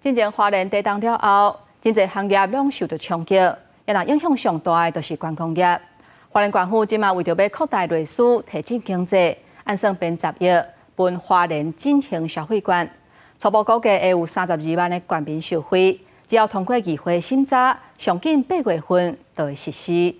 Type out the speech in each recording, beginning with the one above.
進前花蓮地動了後，真濟行業攏受著衝擊，也若影響上大的就是觀光業。花蓮縣府這馬為著欲擴大內需，提振經濟，按算編10億分花蓮振興消費券，初步估計會有32萬的縣民受惠。只要通過議會審查，上緊8月份就會實施。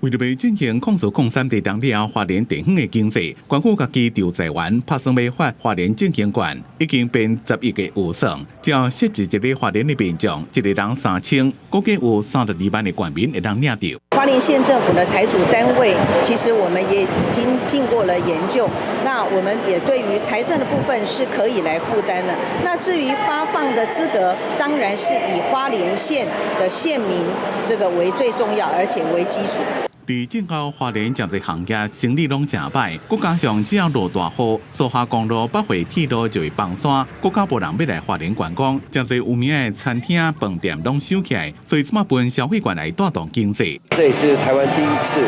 為著欲振興04-03地動了後，花蓮地方的經濟，縣府家己籌財源，拍算欲發花蓮振興券，已經編十億的預算，只要設置一个花蓮的民眾，一個人3000，估計有32萬的縣民會當領著。花蓮縣政府的財主單位，其實我們也已經經過了研究，那我們也對於財政的部分是可以來負擔的。那至於發放的資格，當然是以花蓮縣的縣民這個為最重要，而且為基礎。佇戰後花蓮誠濟行業生意攏誠䆀，閣加上只要落大雨，蘇花公路、北迴鐵路就會崩山，閣較無人欲來花蓮觀光，誠濟有名的餐廳、飯店攏收起來，所以這馬分消費券來帶動經濟。這也是台灣第一次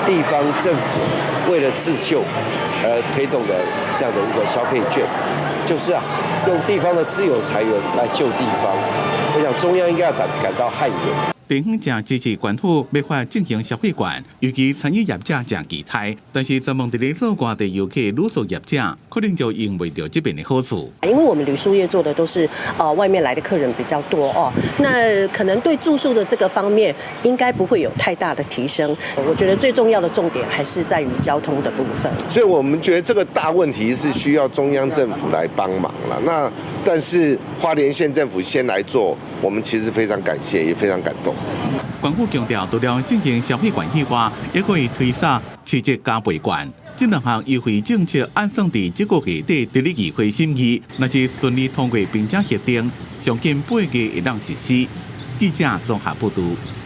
地方政府為了自救而推動的這樣的一個消費券，就是啊，用地方的自有財源來救地方。我想中央應該要感到汗顏。地方誠支持縣府欲發振興消費券，尤其餐飲業者誠期待。但是專門佇咧做外地遊客旅宿業者，可能就用袂著這邊的好處。因為我們旅宿業做的都是外面來的客人比較多哦，那可能對住宿的這個方面應該不會有太大的提升。我覺得最重要的重點還是在於交通的部分。所以我們覺得這個大問題是需要中央政府來幫忙了。那但是花蓮縣政府先來做，我們其實非常感謝，也非常感動。縣府強調，除了振興消費券以外，也可以推捒市集加倍券。這兩項優惠政策按算佇這個月底佇咧議會審議，若是順利通過並且核定，上緊8月會當實施。記者綜合報導。